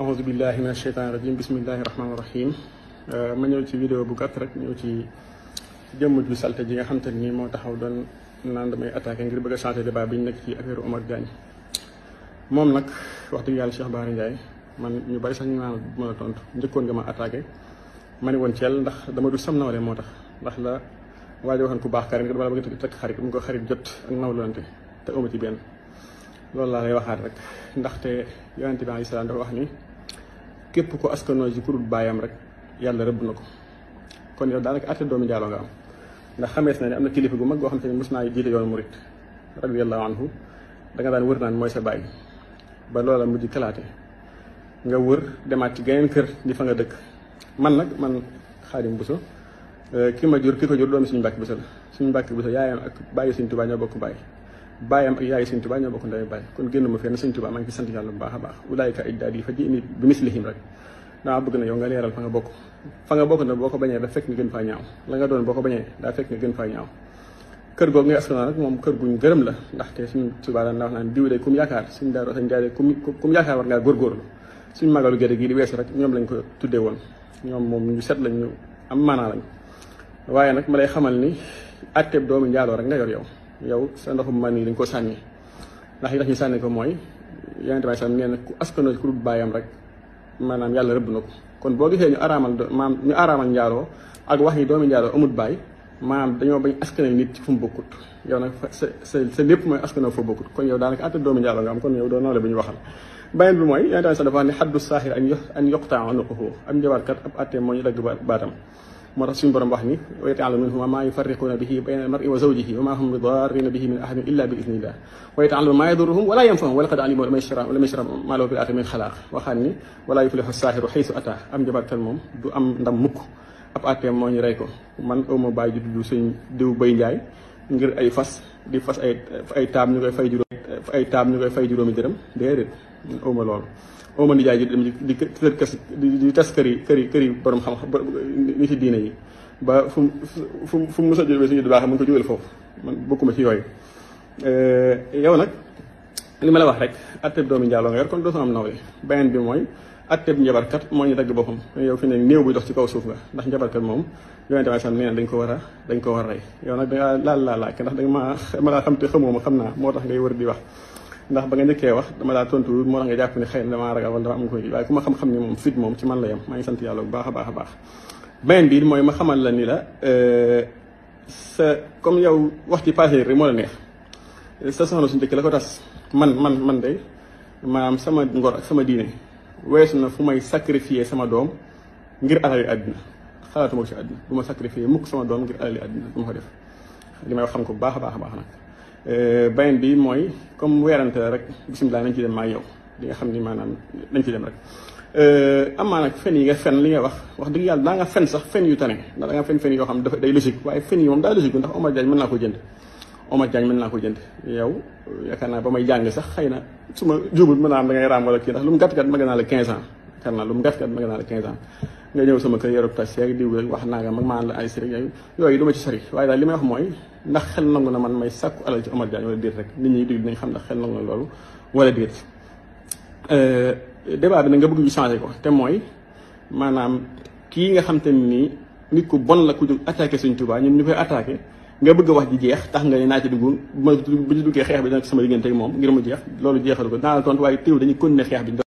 auzu billahi min asheytaani rajim bismillahi rahmaani rahim ma ñëw ci vidéo bu gàtt rek ñëw ci jëmm ju salte ji nga xam te ni moo taxaw doon naan damay attaqué ngir bëgg a changer débat bi ñu nekk ci affaire Omar Diagne. moom nag wax dëgg yàlla Cheikh Bara Ndiaye man ñu bari sax ñu naan bu mën a tontu njëkkoon nga ma attaqué ma ne woon Thiel ndax dama du sam nawle moo tax ndax la waaye waxoon ku baax karim nga dama la bëgg a takk xarit mu ko xarit jot ak nawlante te amu ci benn. loolu laa lay waxaat rek ndaxte yonente bi alayhi salaam dafa wax ni képp ko askanoo ji ku dul baayam rek yàlla rëbb na ko kon yow daanaka atte doomi njaaloo nga am ndax xamees na ne am na kilifa gu mag goo xam te ne mos naa jiite yoonu murit radiyallahu anhu da nga daan wër naan mooy sa baay ba loola mujj kalaate nga wër demaat ci geneen kër di fa nga dëkk man nag man Xaadim Buso ki ma jur ki ko jur doomi suñu Mbàkke Buso la suñu Mbàkke Buso yaayam ak bàyyi Sëñ Tuubaa ñoo bokk baay baayam ak yaay Sëñ Tuubaa ñoo bokk ndey baay kon génn ma fenn Sëñ Tuubaa maa ngi ci sant yàlla bu baax a baax ulaayika ajdaadi fa ji'ni bi mislihim rek dama bëgg na yow nga leeral fa nga bokk na boo ko bañee da fekk nga gën faa ñaaw la nga doon boo ko bañee daa fekk nga gën faa ñaaw kër googu ngay askanoo nag moom kër guñ gërëm la ndaxte Sëñ Tuubaa daan na wax naan diw de kum yaakaar suñ daaru sañ jaay de kum yaakaar war ngaa góorgóorlu suñ magalu géde gii di weesu rek ñoom lañ ko tuddee woon ñoom moom ñu set lañ ñu am maanaa lañ waaye nag ma lay xamal ni atteeb doomu njaaloo rek nga yor yow sa ndoxum man nii dañ ko sànni ndax yi tax ñu sànni ko mooy yonente bi sallam nee na ku askanoo ku dul baayam rek maanaam yàlla rëbb na ko kon boo gisee ñu araamal njaaloo ak wax ni doomu njaaloo amut baay maanaam dañoo bañ askanoo nit ci fu mu bokkut yow nag sa lépp mooy askanoo fa bokkut kon yow daanaka atte doomu njaaloo nga am kon yow doo nawle bu ñu waxal beneen bi mooy yonente bi sallam dafa wax ne xaddu saaxir an yoqtaa unuquhu am njabarkat ab atte moo ñu dagg baatam moo tax suñu borom wax ni wa yata'allamu minhum maa yufarriquuna bihi bayna al-mar'i wa zawjihi wa maa hum bidarriina bihi min ahadin illa bi idnillah wa yata'allamu maa yadurruhum wa laa yanfa'uhum wa laqad alimu liman ishtarahu maa lahu fil aaxirati min xalaaq waxaat ni walaa yuflihu saaxiru xaysu ataa am jabarkat moom du am ndam mukk ab àtteem moo ñu rey ko man awma bàyyi ju tudd sëñ diw Bay Njaay ngir ay fas di fas ay taam ñu koy fay juróomi dërëm déedéet awma loolu awma nijaay ji dem di tas këri borom xam-xam ni ci diine yi ba fu mu mos a jógee suñu du baax mën ko jógal foofu man bokkuma ci yooyu yow nag li ma la wax rek atteb doomi njaaloo nga yor kon doo am nawle beneen bi mooy atteb njabarkat moo ñu dagg boppam yow fi ne néew buy dox ci kaw suuf nga ndax njabarkat moom yonente bi sam nee na dañ ko war a rey yow nag dangaa laaj ndax danga ma laa xam te xamoo ma xam naa moo tax ngay wër di wax ndax ba nga njëkkee wax dama daa tontu moo tax nga jàpp ne xëy na damaa ragal wala dama am ko waaye ku ma xam-xam ni moom fit moom ci man la yem maa ngi sant yàlla bu baax a baax beneen bi mooy ma xamal la ni la sa comme yow wax ci passé rek moo la neex sa soxna suñu dëkk la ko tas man de maanaam sama ngor ak sama diine weesu na fu may sacrifier sama doom ngir alali àddina xalaatuma ko ci àddina du ma sacrifier mukk sama doom ngir alali àddina du ma ko def li may wax xam ko bu baax a baax nag beneen bi mooy comme weerante la rek bisimilah nañ ci dem maa yow li nga xam ni maanaam nañ ci dem rek amaa nag fen yi nga fen li nga wax dëgg yàlla daa nga fen sax fen yu tane ndax da nga fen yoo xam dafa day logique waaye fen yi moom daa logique ndax Omar Diagne mën naa ko jënd yow yaakaar naa ba may jàng sax xëy na su ma juumul mën naa am da ngay raam wala kii ndax lu mu gàtt-gàtt ma gën naa la 15 ans yaakaar naa lu mu gàtt-gàtt ma gën naa la 15 ans nga ñëw sama kër yorub tas yeeg diw wax naa nga mag maan la ay sëriñ yooyu du ma ci sori waaye daal li may wax mooy ndax xel nangu na man may sàkku alal ci Omar Diagne wala déet rek nit ñi dégg dinañ xam ndax xel nangu na loolu wala déet débat bi nag nga bëgg ñu changé ko te mooy maanaam kii nga xam te nii nit ku bon la ku jóg attaqué Sëñ Tuubaa ñun ñu koy attaqué nga bëgg a wax ji jeex tax nga ne naa ci dugg bu ci duggee xeex bi dina sama diggante ak moom ngir mu jeex loolu jeexal ko naa la tontu waaye teew dañuy continuer xeex bi